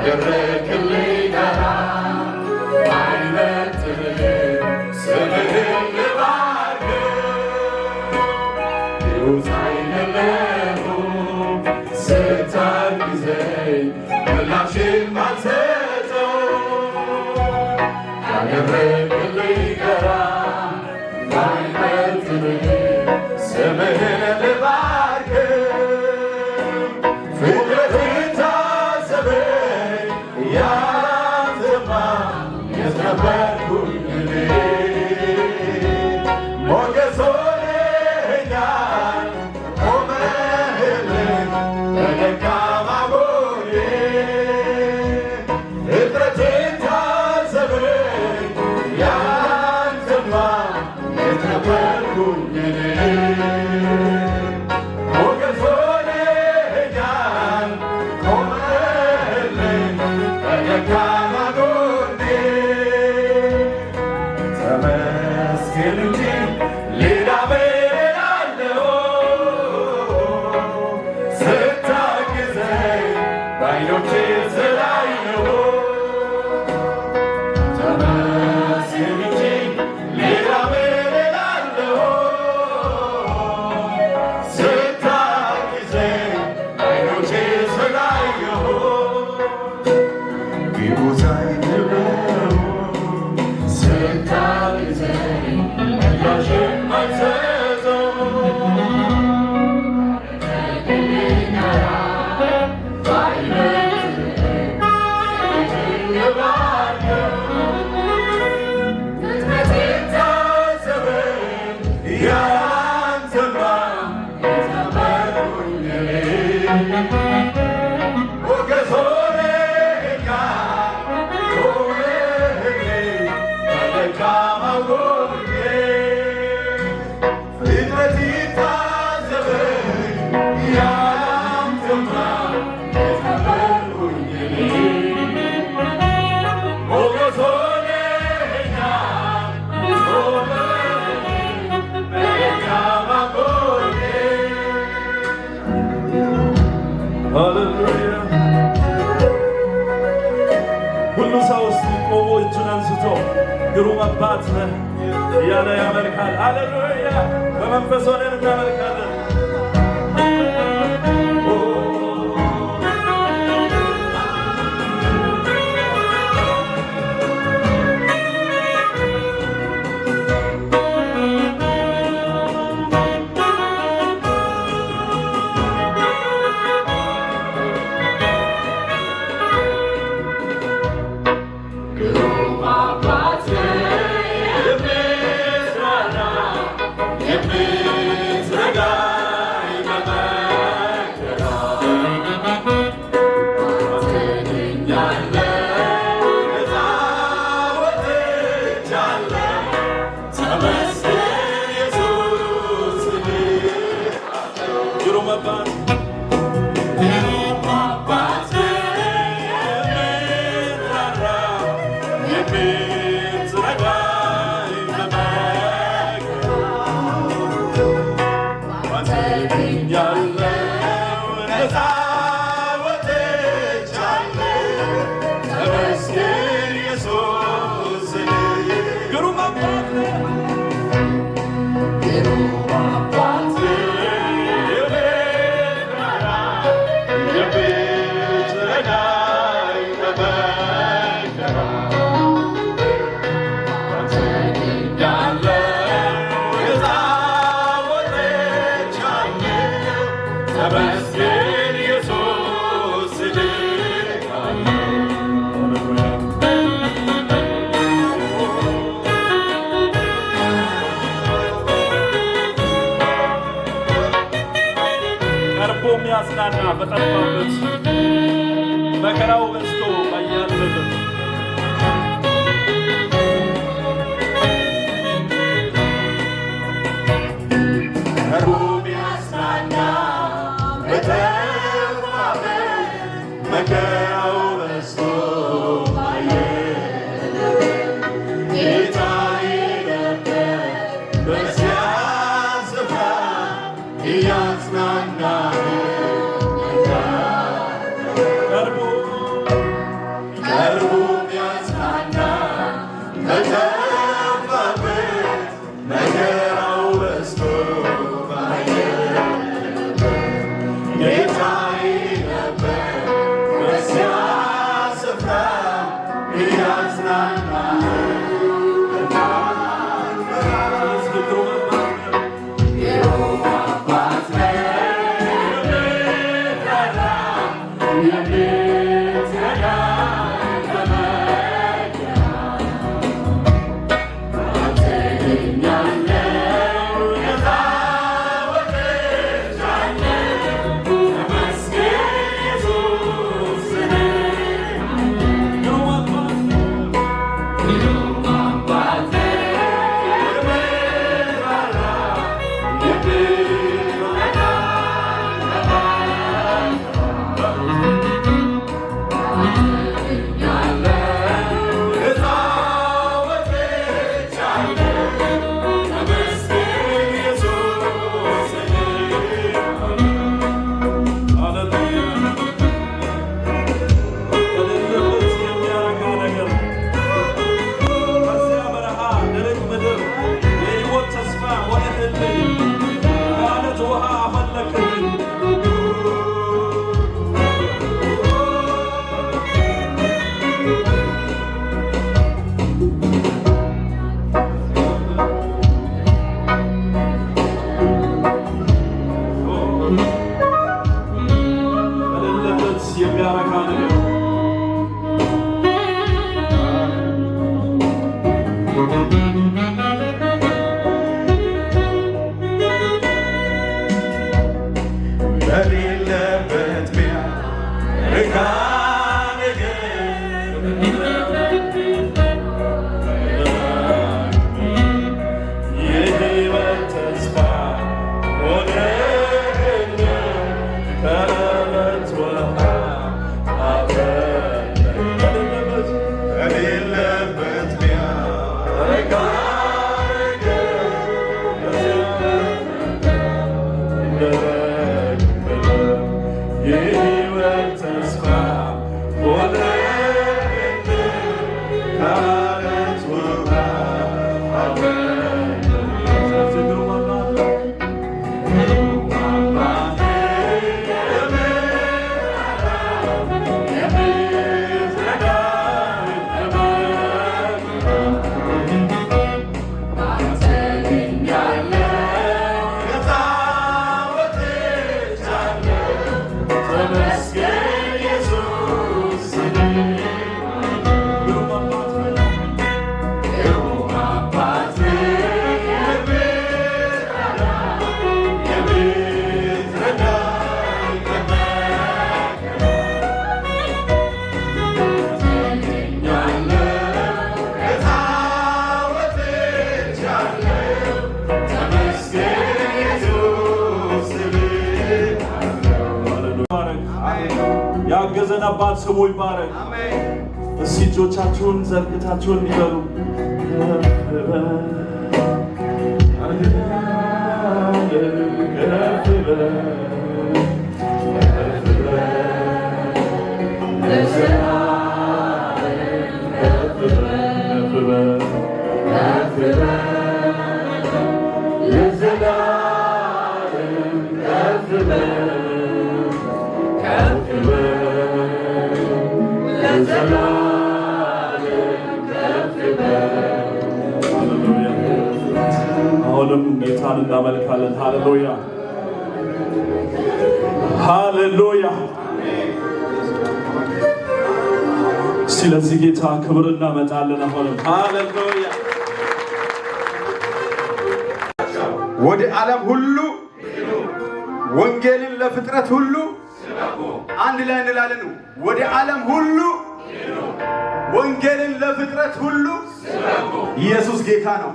ካደረክልኝ ጋራ አይመጥንም ስምህን ልባርክ። ግዑዝ አይደለሁም ስታግዘኝ ምላሽም አልሰጠው። ካደረክልኝ ጋራ አይመጥንም ስምህን ልባርክ። ፍጥረትን ታዘበኝ፣ ያላንተማ የት ነበርኩኝ እኔ? ሞገስ ሆነኸኛል፣ ቆመህልኝ በደካማ ጎኔ። ፍጥረትን ታዘበኝ፣ ያላንተማ የት ነበርኩኝ እኔ? ሞገስ ሆነኸኛል፣ ቆመህልኝ በደካማ ጎኔ። ተመስገን እንጂ ሌላ ምን እላለሁ? ስታግዘኝ በዓይኖቼ ስላየሁ። ተመስገን እንጂ ሌላ ምን እላለሁ? ስታግዘኝ በዓይኖቼ ስላየሁ። ግዑዝ አይደለሁም ስታግዘኝ ምላሽም አልሰጠው። ያላንተማ የት ነበርኩኝ እኔ? ሞገስ ሆነኸኛል፣ ቆመህልኝ በደካማ ጎኔ። ፍጥረት ይታዘበኝ፣ ያላንተማ የት ነበርኩኝ እኔ? ሞገስ ሆነኸኛል፣ ቆመህልኝ በደካማ ጎኔ። ሃሌሉያ! ሁሉ ሰው እስቲ ቆሞ እጁን አንስቶ ግሩም አባት ነህ እያለ ያመልካል። ሃሌሉያ! በመንፈስ ሆነን እናመልካለን። ኦ፣ ግሩም አባት የምትራራ፣ የምትረዳኝ በመከራ አትተኛለህ፣ ነፃ ወጥቻለሁ። ተመስገን ኢየሱስ። ግሩም አባት፣ ግሩም አባት የምትራራ፣ የምትረዳኝ በመከራ አትተኛለህ፣ ነፃ ወጥቻለሁ። ተመስገን ኢየሱስ። ግሩም አባት ነህ። ግሩም አባት የምትራራ፣ የምትረዳኝ በመከራ አትተኛለህ፣ ነፃ ወጥቻለሁ። ተመስገን ኢየሱስ። ሃሌሉያ! ቀርቦ የሚያጽናና በጠፋበት፣ መከራው በዝቶ ባያለበት። ቀርቦ የሚያጽናና በጠፋበት፣ መከራው በዝቶ ጌታዬ ነበር በዚያ ስፍራ እያጽናና ቀርቦ በጠፋበት መከራው በዝቶ ባየሁበት ጌታዬ ነበር በዚያ ስፍራ እያጽናናኝ። ስለዚህ ግሩም አባት ነህ። አባት ነህ የምትረዳ የምትረዳኝ በመከራ ነፃ ወጥቻለሁ ተመስገን ኢየሱስ። ግሩም አባት ነህ። ግሩም አባት ነህ የምትራራ የምትረዳኝ ነፃ ወጥቻለሁ ተመስገን ኢየሱስ። ሃሌሉያ። በሌለበት የሚያረካ ነገር፣ ከዚያ በረሃ ደረቅ ምድር የሕይወት ተስፋ ሆነህልኝ፣ ከዓለት ውሃ አፈለቅህልኝ። በሌለበት የሚያረካ ነገር። በሌለበት ሚያረካ ነገር የሕይወት ተስፋ ሆነህልኝ፣ ከዓለት ውሃ አፈለቅህ። በሌለበት በሌለበት ሚያረካ ነገር የሕይወት ተስፋ ሆነህልኝ፣ ከዓለት ውሃ አፈለቅህ። ስለዚህ ግሩም አባት ነህ። አባት የምትራራ የምትረዳኝ በመከራ ነፃ ወጥቻለሁ ተመስገን ኢየሱስ። ግሩም አባት ነህ። ግሩም አባት የምትራራ የምትረዳኝ በመከራ ነፃ ወጥቻለሁ ተመስገን ኢየሱስ። ይባረክ። ያገዘን አባት ስሙ ይባረክ። እስቲ እጆቻችሁን ዘርግታችሁን ይበሉ። ከፍ በል፣ ከፍ በል፣ ከፍ በል፣ ከፍ በል፣ ከፍ በል ለዘላለም ከፍ በል ከፍ በል ለዘላለም ከፍ በል። ሃሌሉያ። አሁንም ጌታን እናመልካለን። ሃሌሉያ፣ ሃሌሉያ። እስቲ ለዚህ ጌታ ክብር እናመጣለን። አሁንም ሃሌሉያ። ወደ ዓለም ሁሉ ወንጌልን ለፍጥረት ሁሉ አንድ ላይ እንላለን። ወደ ዓለም ሁሉ ወንጌልን ለፍጥረት ሁሉ። ኢየሱስ ጌታ ነው።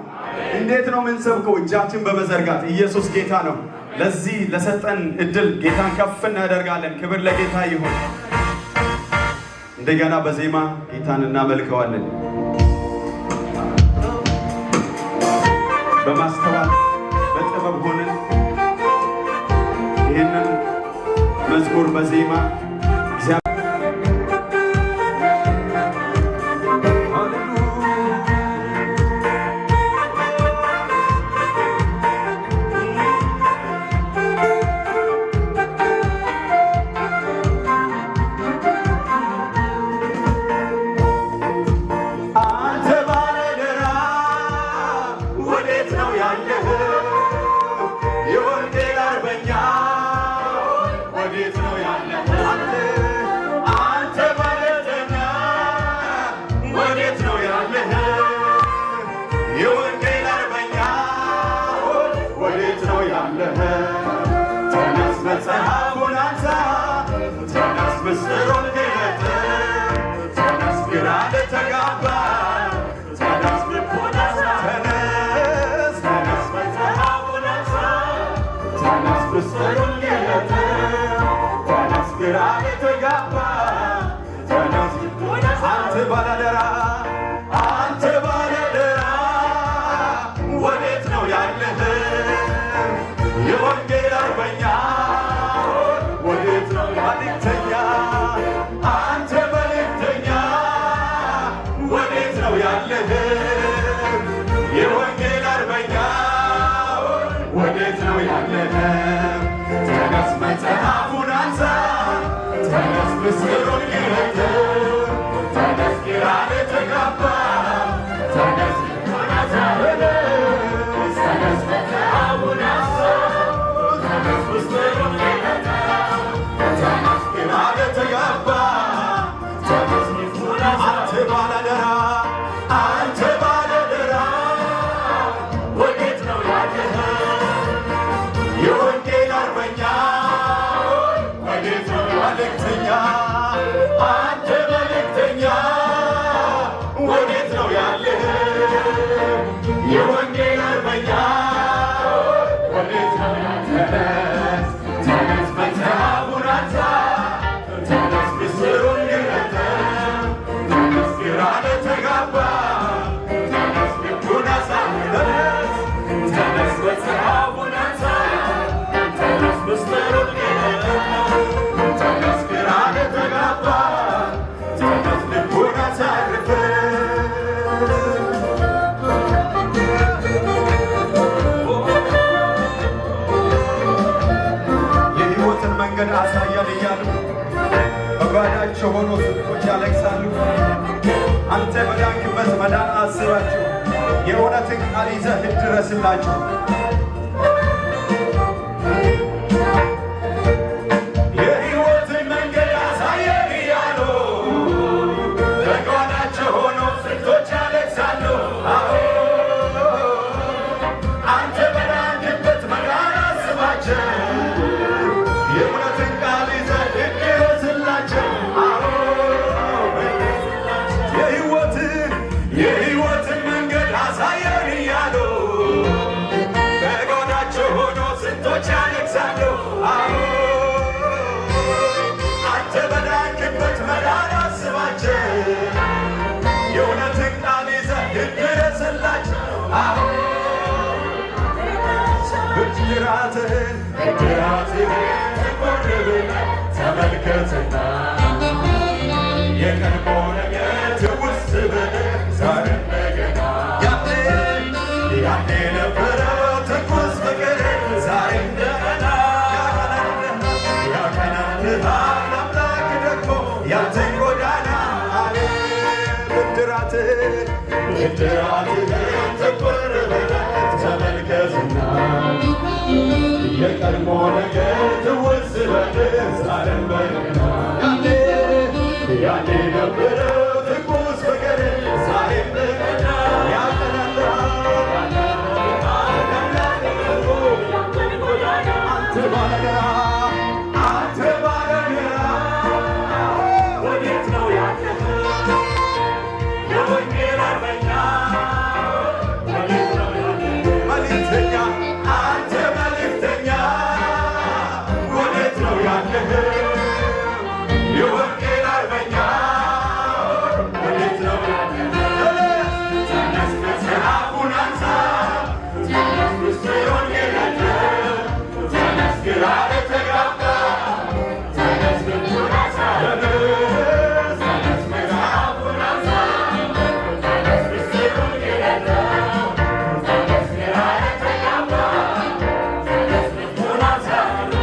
እንዴት ነው የምንሰብከው? እጃችን በመዘርጋት። ኢየሱስ ጌታ ነው። ለዚህ ለሰጠን እድል ጌታን ከፍ እናደርጋለን። ክብር ለጌታ ይሁን። እንደገና በዜማ ጌታን እናመልከዋለን። በማስተዋል በጥበብ ሆነን ይህንን መዝሙር በዜማ እግዚአብሔር በዳንክበት መዳን አስባቸው። የእውነትን ቃል ይዘህ ድረስላቸው። የሕይወትን መንገድ አሳየን እያሉ በጓዳቸው ሆኖ ስንቶች ያለቅሳሉ። አዎ፣ አንተ በዳንክበት መዳን አስባቸው። የእውነትን ቃል ይዘህ ድረስላቸው። አዎ፣ የሕይወትን መንገድ አሳየን እያሉ በጓዳቸው ሆኖ ስንቶች ያለቅሳሉ። አዎ፣ አንተ በዳንክበት መዳን አስባቸው። የእውነትን ቃል ይዘህ ድረስላቸው። አዎ፣ ብድራትህን ትኩር ብለህ ተመልከትና የቀድሞ ነገር ትውስ ብለህ ዛሬም እንደገና ያኔ የነበረው ትኩስ ፍቅር ዛሬም እንደገና ያቀናልሃል። አምላክ ደግሞ ያንተን ጎዳና። አቤት፣ ብድራትህን ትኩር ብለህ ተመልከትና የቀድሞ ነገር ትውስ በልህ ዛሬም በገና ያኔ የነበረው ትኩስ ፍቅር ዛሬም በገና ያቀናልሃል። አንተ ባለአደራ፣ አንተ ባለአደራ፣ ወዴት ነው ያለኸው? የወንጌል አርበኛ፣ ወዴት ነው ያለኸው? መልእክተኛ፣ አንተ መልእክተኛ፣ ወዴት ነው ያለኸው? የወንጌል አርበኛ፣ ወዴት ነው ያለኸው? ተነስ፣ መጽሐፉን አንሳ፣ ተነስ፣ ምስጢሩን ግለጠው፣ ተነስ፣ ግራ ለተጋባ፣ ተነስ፣ ልቡን አሳርፍ። ተነስ፣ መጽሐፉን አንሳ፣ ተነስ፣ ምስጢሩን ግለጠው፣ ተነስ፣ ግራ ለተጋባ፣ ተነስ፣ ልቡን አሳርፍ።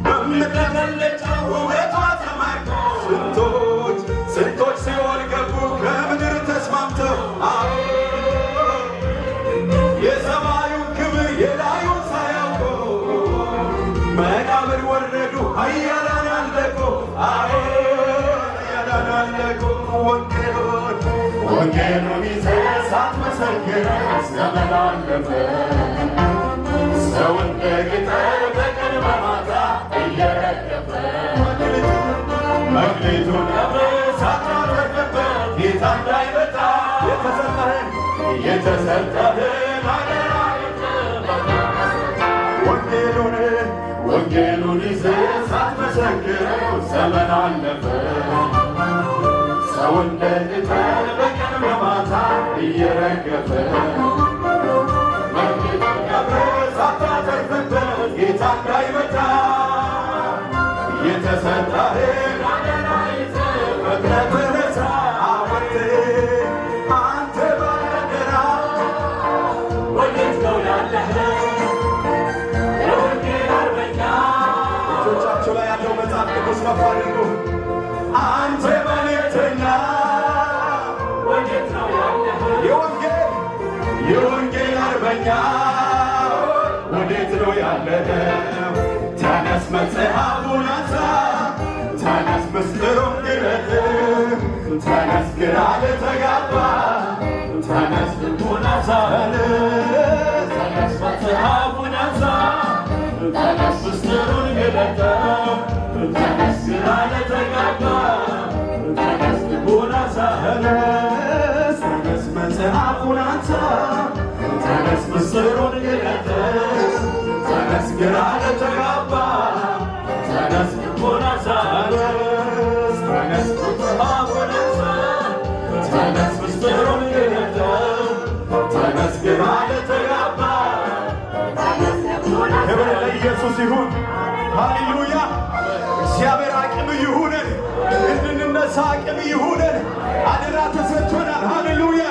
በምትለጨው ውበቷ ተማርኮ ስንቶች ስንቶች ሲኦል ገቡ ከምድር ተስማምተው። አዎ፣ የሰማዩን ክብር የላዩን ሳያውቁ መቃብር ወረዱ፣ ኃያላን አለቁ። አዎ፣ ኃያላን አለቁ። ወንጌሉን ይዘህ ሳትመሰክረው ዘመን አለፈ። ሰው እንደ ቅጠል በቀን በማታ እየረገፈ መክሊቱን ቀብረህ ሳታተርፍበት ጌታ እንዳይመጣ የተሰጠህን አደራ ወንጌሉን ይዘህ ሳትመሰክረው ዘመን አለፈ። ሰው እንደ ቅጠል በቀን በማታ እየረገፈ መክሊቱን ቀብረህ ሳታተርፍበት ጌታ እንዳይመጣ የተሰጠህን አደራ ይዘህ ፈጥነህ ተነሳ። አንተ ባለአደራ፣ ወዴት ነው ያለኸው? የወንጌል አርበኛ፣ እጆቻቸው ላይ ያለው መጽሐፍ ቅዱስ ከፍ አድርጉ። አንተ መልእክተኛ፣ ወዴት ነው ያለኸው? የወንጌል አርበኛ፣ ወዴት ነው ያለኸው? ተነስ፣ መጽሐፉን አንሳ፣ ተነስ፣ ምስጢሩን ግለጥ፣ ተነስ፣ ግራ ለተጋባ፣ ተነስ፣ ልቡን አሳርፍ። ተነስ፣ ተነስ፣ መጽሐፉን አንሳ፣ ተነስ፣ ምስጢሩን ግለጠው፣ ተነስ፣ ግራ ለተጋባ፣ ተነስ፣ ልቡን አሳርፍ። ተነስ፣ ተነስ፣ መጽሐፉን አንሳ፣ ተነስ፣ ምስጢሩን ግለጥ፣ ተነስ፣ ግራ ለተጋባ፣ ተነስ፣ ልቡን አሳርፍ። ተነስ፣ ተነስ፣ መጽሐፉን አንሳ፣ ተነስ፣ ምስጢሩን ግለጠው፣ ተነስ፣ ግራ ለተጋባ። ክብር ለኢየሱስ ይሁን። ሃሌሉያ! እግዚአብሔር አቅም ይሁነን፣ እንድንነሳ አቅም ይሁነን። አደራ ተሰጥቶናል። ሃሌሉያ!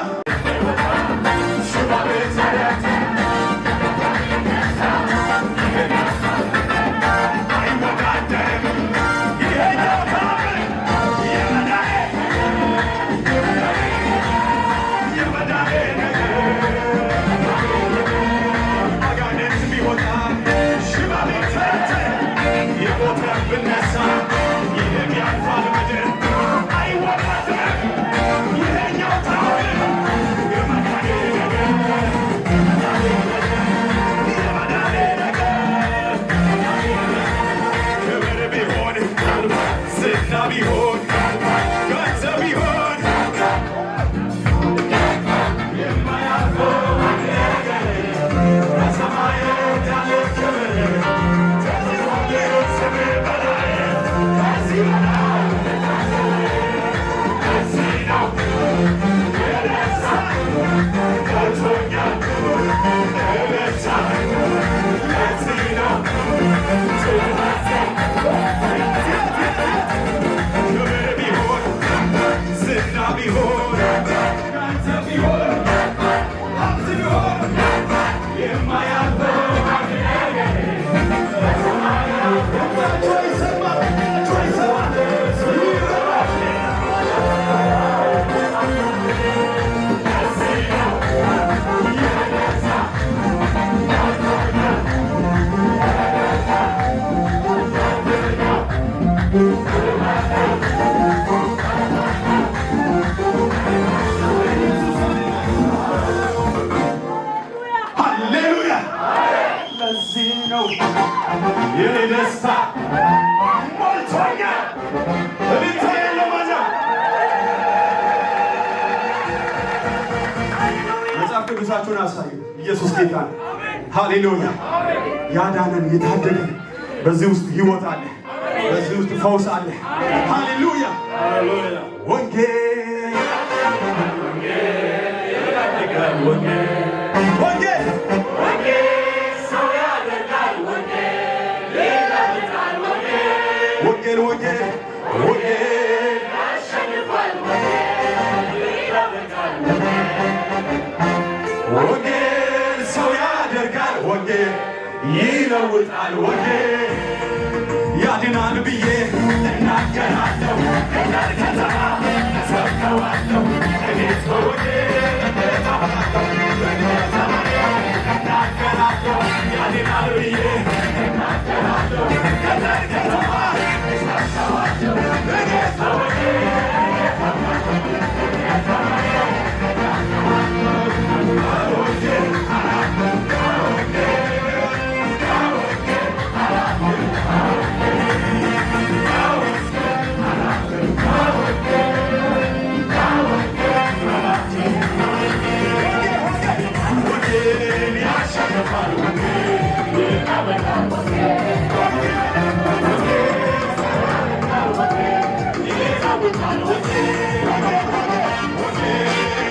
ነው የኔ ደስታ ሞልቶኛል። እልልታ ያለው ማነው? መጽሐፍ ቅዱሳችሁን አሳዩ። ኢየሱስ ጌታ ነው። ሃሌሉያ! ያዳነን፣ የታደገን፣ በዚህ ውስጥ ህይወት አለ። በዚህ ውስጥ ፈውስ አለ። ሃሌሉያ! ሃሌሉያ። ወንጌል ወንጌል ወንጌል ወንጌል ወንጌል ወንጌል ወንጌል ሰው ያደርጋል፣ ወንጌል ይለውጣል፣ ወንጌል ያድናል ብዬ እናገራለሁ። ገጠር ከተማ እሰብከዋለሁ። እኔስ በወንጌል እታምናለሁ። እናገራለሁ፣ ያድናል ብዬ እናገራለሁ። ገጠር ከተማ እሰብከዋለሁ። እኔስ በወንጌል ወንጌል ያሸንፋል። ወንጌል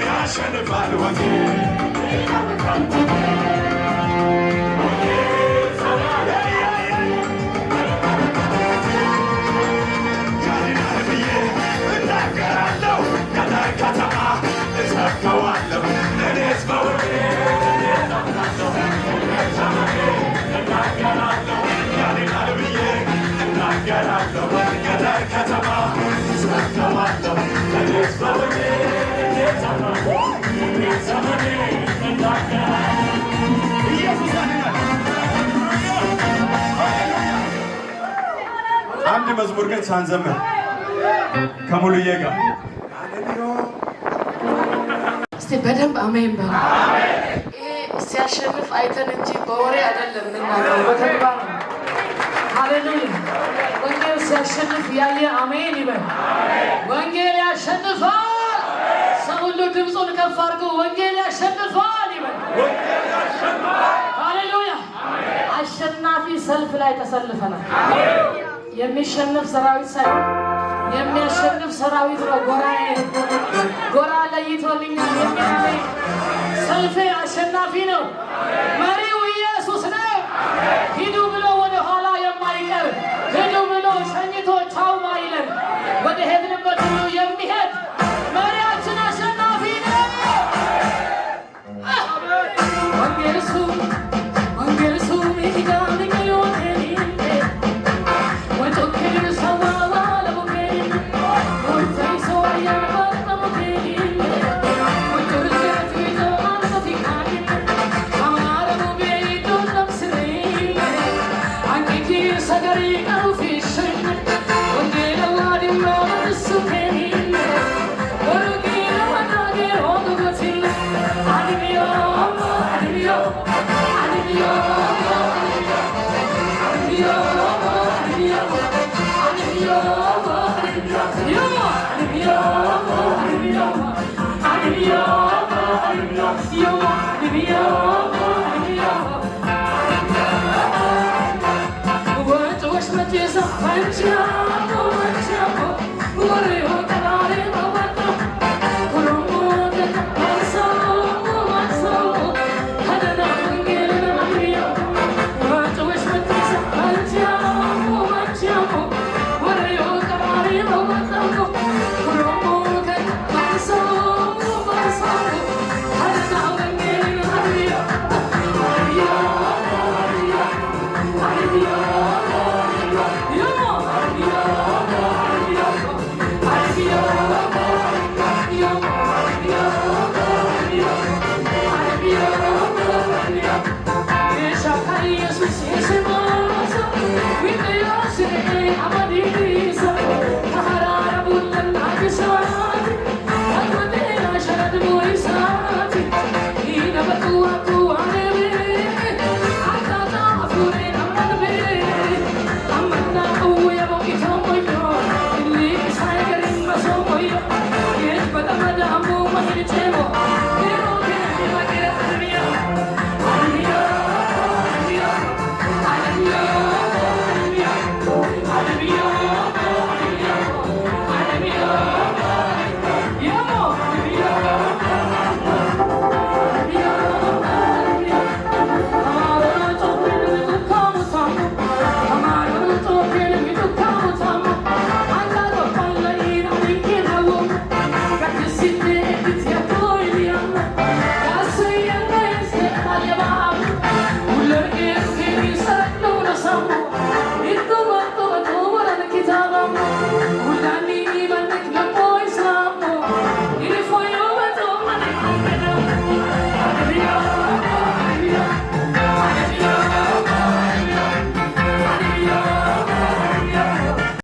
ያሸንፋል። ወንጌል ያድናል ብዬ እናገራለሁ። ገጠር ከተማ እሰብከዋለሁ። እኔስ በወንጌል እናገራለሁ። ያድናል ብዬ እናገራለሁ። ገጠር ከተማ እሰብከዋለሁ። እኔስ በወንጌል ኢየሱስ ያድናል። አንድ መዝሙር ግን ሳንዘምር ከሙሉዬ ጋር እስቲ በደንብ አሜን በሉ። ይሄ ሲያሸንፍ አይተን እንጂ በወሬ አይደለም የምናውቀው፣ በተግባር ነው። ሃሌሉያ! ወንጌል ሲያሸንፍ ያየ አሜን ይበል። ወንጌል ያሸንፋል። ሰው ሁሉ ድምፁን ከፍ አድርጎ ወንጌል ያሸንፋል ይበል። ሃሌሉያ! አሸናፊ ሰልፍ ላይ ተሰልፈናል። የሚሸነፍ ሰራዊት ሳይሆን የሚያሸንፍ ሰራዊት ነው። ጎራዬ ጎራ ለይቶልኛል የሚል አሜን። ሰልፌ አሸናፊ ነው። መሪው ኢየሱስ ነው። ሂዱ ብሎ ወደ ኋላ የማይቀር፣ ሂዱ ብሎ ሸኝቶ ቻው ማይለን፣ ወደ ሄድንበት ሁሉ የሚሄድ መሪያችን አሸናፊ ነው። ወንጌል እሱ፣ ወንጌል እሱ